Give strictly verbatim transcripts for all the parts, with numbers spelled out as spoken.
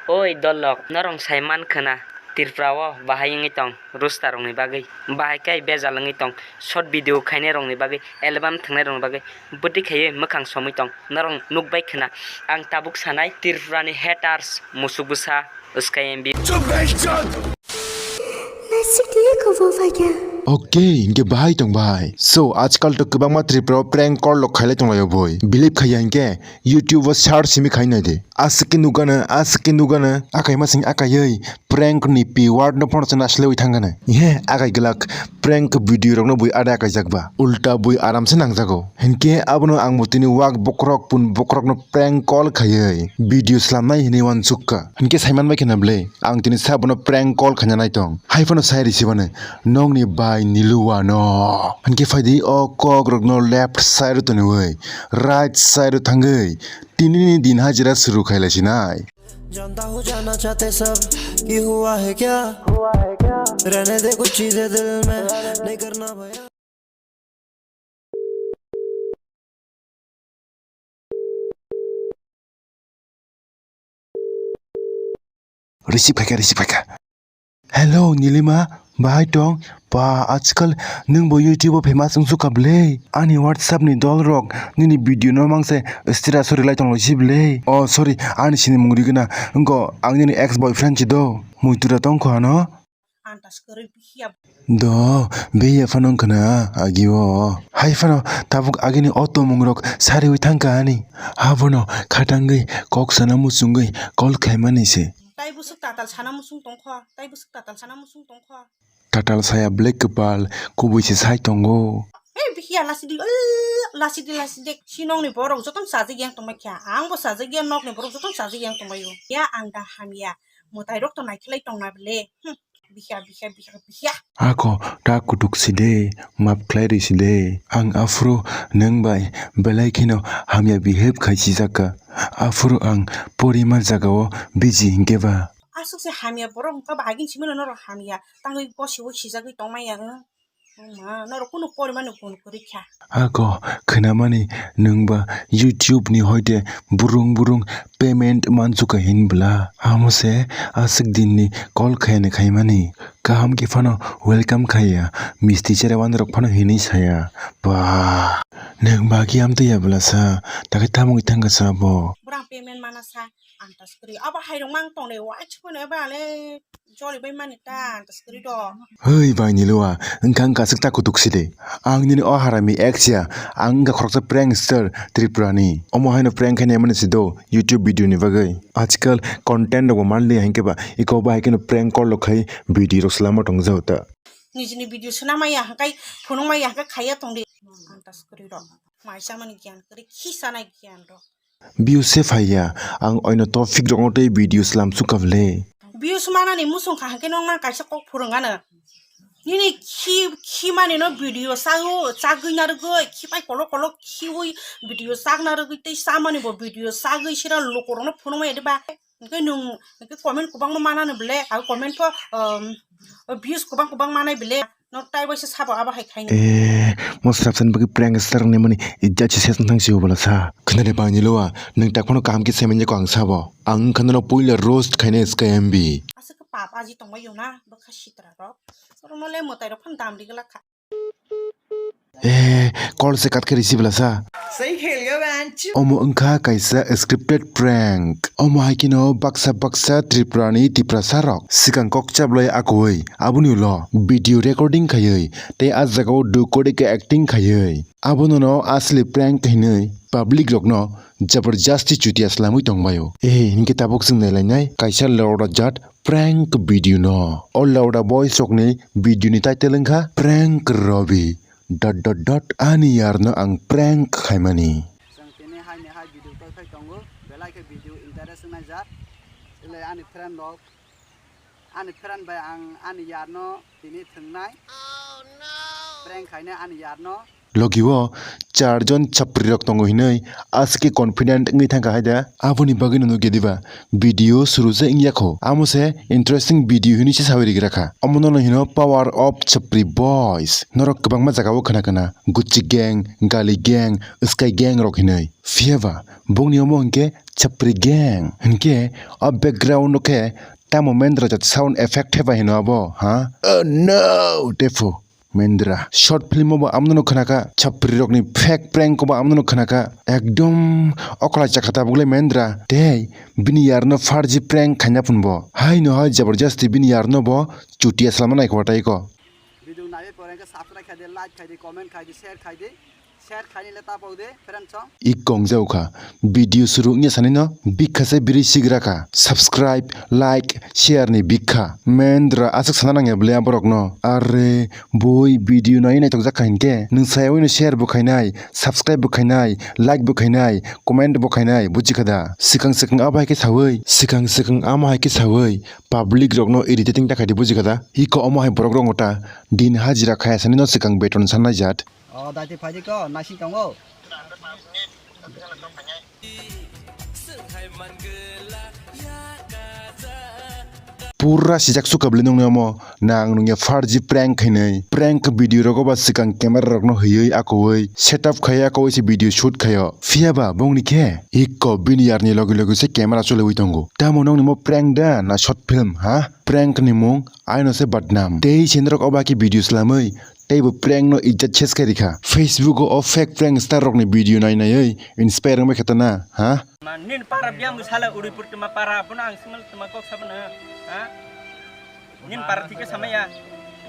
Oi dolok, norong sai man khwna, Tripura o bahai wngwi tong, roaster rokni bagwi, bahai khe bejal wngwi tong, short video khainai rokni bagwi, album thwngnai rokni bagwi, bwtwi khaiwi mwkhang somwi tong, norong nukbai khwna. Ang tabuk sanai, Tripura ni haters, musuk bwsa, Sky M B. Okay, hinkhe bahai tong bai. So, ajkal to kwbangma Tripura o prank call rok khailai tonglaio boi. Believe khaiya hinkhe YouTube o search simi khai naidi. Aswk khe nukgana, aswk khe nukgana. Akai masing akaiwi prank ni P word no phano se nasilaiwi thangana. Ihe akai glak prank video rok no bui ada akaijak ba. Ulta bui aram se nangjago. Hinkhe abono ang bo tini wak bokrok pun bokrok no prank call khaiwi video slamnai hinwi uansukha. Hinkhe saiman bai khena bwle. Ang tini sa bono prank call khaina naitong. Hai phano sai risi bani, nongni bai Nilu ano. Hinkhe phaidi o kok rokno left side o toniwi, right side o thangwi, tini ni din hajira suru khai laisinai. जानता हूँ जानना चाहते सब कि हुआ है क्या, रहने दे कुछ चीजें दिल में, नहीं करना भैया। Receive khaikha, receive khaikha. Hello, Nilima, bahai tong? Pa, ajkal nwng bo YouTube o famous wngsukha bwle. Ani WhatsApp ni dol rok nini video no mangse status o relai tonglo si bwle. Oh, sorry, ani sini mung rigwna. Wngkho, ang nini ex boyfriend si do. Muitura tongkho ano. Antas kwrwi bihia. Do, bihia phano wngkha na agi o. Hai phano tabuk agini o tongmung rok sariwi thangkha ani. Abono khatangwi kok sana muchungwi call khaimani se. Tai bwswk tatal sana muchung tongkho, tai bwswk tatal sana muchung tongkho. Tatal saya bwle kwpal, kubui se sai tongo. Hei bihia lasidi, lasidi, lasidi. Si nokni borok jotono chajak yang tongbai kha. Ang bo chajak ya, nokni borok jotono chajak yang tongbai o. Ya ang da hamya. Mwtai rok to naikhlai tongna bwle. Hmm. Bihya, bihya, bihya, bihya. Ako ta kutuk si de, map khlai rwi si de. Ang aphuru nwng bai belai kheno hamya behave khai sijak kha. Aphuru ang porima jagao biji hinkhe ba. Aswk se hamya borok wngkha ba, agin simi no norok hamya tangwi bosi o sijagwi tongmaya wng. Wngma norok kunu porimani gun kwrwi kha. Ako khwnamani nwng ba YouTube ni hoite burung burung payment mansukha hinbwla? Amo se aswk din ni call khayani khaimani. Kaham khe phano welcome khaiya, misti cherewani rok phano hinwi saya. Ba, nwng bagi amtwi ya bwlasa, takhe tamo wngwi thangkha sa bo. Borang payment mana sa, antas kwrwi. Abo hairok mang tongnai, waisa phano eba le joli bai mani ta, antas kwrwi do. Hei bai Nilua, wngkha wngkha aswk ta kutuk si de. Ang nini o harami ex ya, ang wngkha khoroksa prankster Tripura ni. Omo haino prank khainai mani si do, YouTube video ni bagwi. Ajkal content rok bo manliya hinkhe ba, eko ba hai kheno prank call rok khai video rok swlama tongjago ta. Nijini video swnamaya hwnkhe phunukmaya hwnkhe khaiya tongdi. Antas kwrwi rok. Maisa mani giyan kwrwi khisanai giyan rok. Views se phaiya, ang oino topic rokno tei video slam sukha bwle. Views manani muchung kha hwnkhe nokna kaisa kok phurwng ano. Nini khi, khimani no video chagwi, chagwi narwgwi, khipai kolok kolok khiwi video chak narwgwi tei chamani bo video chagwi sira lukurokno phunukmaya diba? Hwnkhe nwng hwnkhe comment kwbangma manani bwle, abo comment pho, um, views kwbang kwbang manai bwle, no tai waisa sabo abo hai khaini. Eh, mo srapsani bagwi prank star ni mani ijat se ses thang si ubala sa. Khna de bangni lo a, nwng tak phano kaham khe semanya ko ang sabo. Ang khna no puila roast khaine S K M B. Aswk pap aji tongma yona, bwkha sitra rok. Oro no le mwtai rok phano dam rigla kha. Eh, call se kat khe receive la sa. Omo wngkha kaisa scripted prank. Omo hai kheno baksa baksa Tripura ni Tiprasa rok swkang kok chablai akoi aboni ulo video recording khaiwi tei ah jagao dukori khe acting khaiwi abono no asli prank hinwi public rokno jabardasti chutia swlamwi tongbaio. Eh, hinkhe tabuk chwng nailainai kaisa lorda jat prank video no. O lorda boys rokni video ni title wngkha Prank Robi dot dot dot ani yarno ang prank khaimani. Chwng tini hai ni hai video toi phai tongo, belai khe video interest wngnai jat. Ile ani friend rok, ani friend bai ang ani yarno tini thwngnai. Prank khainai ani yarno. Logi o charjon chapri rok tongo hinwi aswk khe confident wngwi thangkha hai da. Aboni bagwi no nukya diba video suru se wngya kho. Amo se interesting video hinwi se sawi rwgwra kha. Omo no hino power of chapri boys. Norok kwbangma jaga o khna khna Gucci gang, Gali gang, Sky gang rok hinwi. Phiya ba bongni omo hinkhe chapri gang. Hinkhe o background o khe tamo Mendra jat sound effect heba hino abo, ha? Oh no, tefu. Mendra. Short film o bo amno no khna kha, chapri rok ni fake prank o bo amno no khna kha. Ekdom okla chakha tabuk le Mendra. Tei bini yar no farji prank khaina phun bo. Hai no hai jabardasti bini yar no bo chutia salama nai kho tai ko. Video nai pore ke subscribe khai di, like khai di, comment khai di, share khai di. Share khai ni le ta pau de, friend song. Ik kong jau kha. Video suru wngya sani no bikha se biri sigra kha. Subscribe, like, share ni bikha. Mendra aswk sana nangya bwle aborok no. Arre, boi video nai nai tokjak kha hinkhe. Nwng sayawi no share bo khainai, subscribe bo khainai, like bo khainai, comment bo khainai, buji kha da. Swkang swkang abo hai khe sawi, swkang swkang amo hai khe sawi, public rok no irritating ta khai di buji kha da. Iko omo hai borok rok ta din hajira khaya sani no swkang beton sanai jat. O, daiti phaidi ko, nasi tongo. Pura sijak sukabli nungni omo, nang nungya farji prank khainai. Prank video rogo ba swkang camera rokno hiyui akowui setup khai akowui se video shoot khaio. Phiya ba bongni khe ikko bini yarni logi logi se camera choliui tongo. Tamo nongni mo prank da na short film ha? Prank ni mung aino se badnam. Tei se norok oba khe video slamui tei bo prank no ijat ses khe rikha. Facebook o o fake prank star rok ni video nai naiwi inspire wngbai khe tana, ha? Ma, nin para biang bwsala Udaipur tuma para, bono ang simal tuma kok sabana, ha? Nin para thike samaya.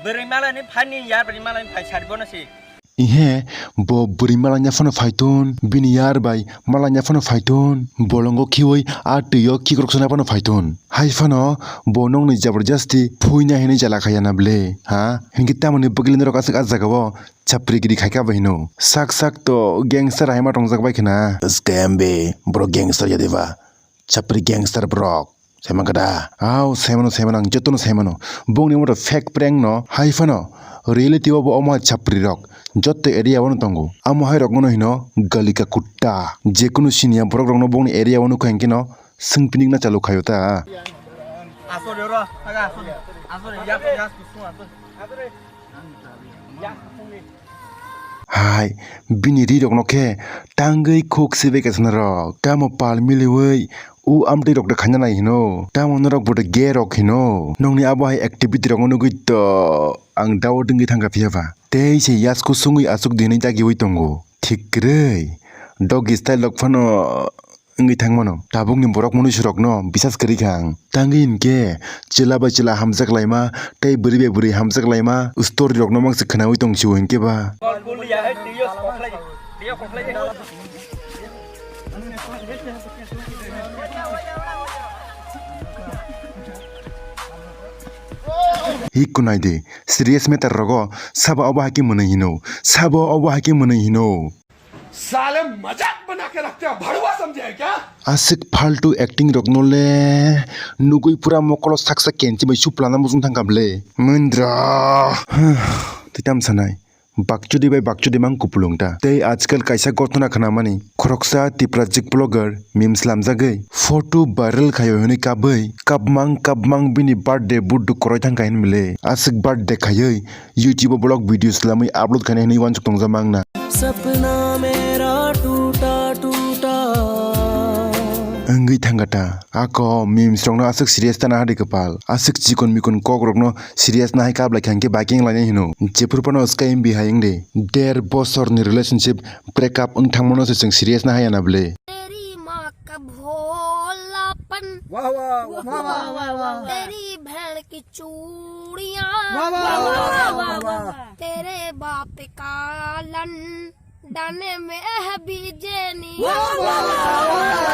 Bwrwi mala ni phani ya, bwrwi mala ni phai sari bono si. Ihe, bo bwrwi malanya phano phaitun, bini yar bai malanya phano phaitun, bolongo khiui a twio khikrok sona phano phaitun. Hai phano bo nongni jabardasti phuina hinwi jala khaya na ble, ha? Hinkhe tamoni bwkli norok aswk a jagao chapri giri khaika bai hino. Sak sak to gangster hai ma tongjak bai khna. Scam be, bro gangster ya deba. Chapri gangster borok. Saimang kada. Aw, saimano, saimano, ang jotono saimano. Bongni omo to fake prank no. Hai phano. Reality o bo omo hai chapri rok. Jotto area o no tongo. Amo hai rok no hino Galika kutta. Jekunu siniya borok rok no bongni area o nukha hinkhe no swngpinik na chalu khayo ta. Asori oro, aga asori. Asori, ya, ya, kusung asori. Hai, bini ri rokno khe tangwi khuk sibai kaisa norok. Tamo pal miliui u amtwi rok de khaina nai hino. Tamo norok bo de gay rok hino. Nongni abo hai activity rokno nugui to ang doubt wngwi thangkha phiya ba. Tei se yasku sungwi aswk dinwi dagiui tongo. Thik kwrwi. Doggy style rok phano wngwi thangmano. Tabukni borok munuisurokno bisas kwrwi kha ang. Tangwi hinkhe chwla bai chwla hamjak laima tei bwrwi bai bwrwi hamjak laima story rokno mangse khwnaui tong sio hinkhe ba. Hikko nai di, serious matter rogo sabo obo hai khe mwnwi hino, sabo obo hai khe mwnwi hino. साले मजाक बना के रखते हो, भड़ुआ समझे है क्या? Aswk faltu acting rokno le nugui pura mokolo saksa kenchi bai suplana muchung thangkha ble. Mindra. Twi tam sanai. Bakchudi bai bakchudi mang kupulung ta. Tei ajkal kaisa gothona khnamani. Khoroksa Tiprajik blogger memes lamjagwi photo viral khaio hinwi kabwi. Kapmang kapmang bini birthday buddu koroi thangkha hinwi le. Aswk birthday khaiwi YouTube o vlog video slamwi upload khaina hinwi uansuk tongjakmang na. सपना मेरा टूटा टूटा। Wngwi thangkha ta, ako memes rokno aswk serious tana hadi kwpal, aswk chikon mikon kok rokno serious nahai kablai kha hinkhe baking lainai hino, jephuru phano swkang bihai wngdi, der bosorni relationship break up wng thangmano se chwng serious nahai ya na bwle. तेरी माँ का भोलापन। वाह, वाह, वाह, वाह, वाह, वाह। तेरी बहन की चूड़ियाँ। वाह, वाह, वाह, वाह, वाह। तेरे बाप का लंदन में है बीजेनी। वाह, वाह, वाह, वाह।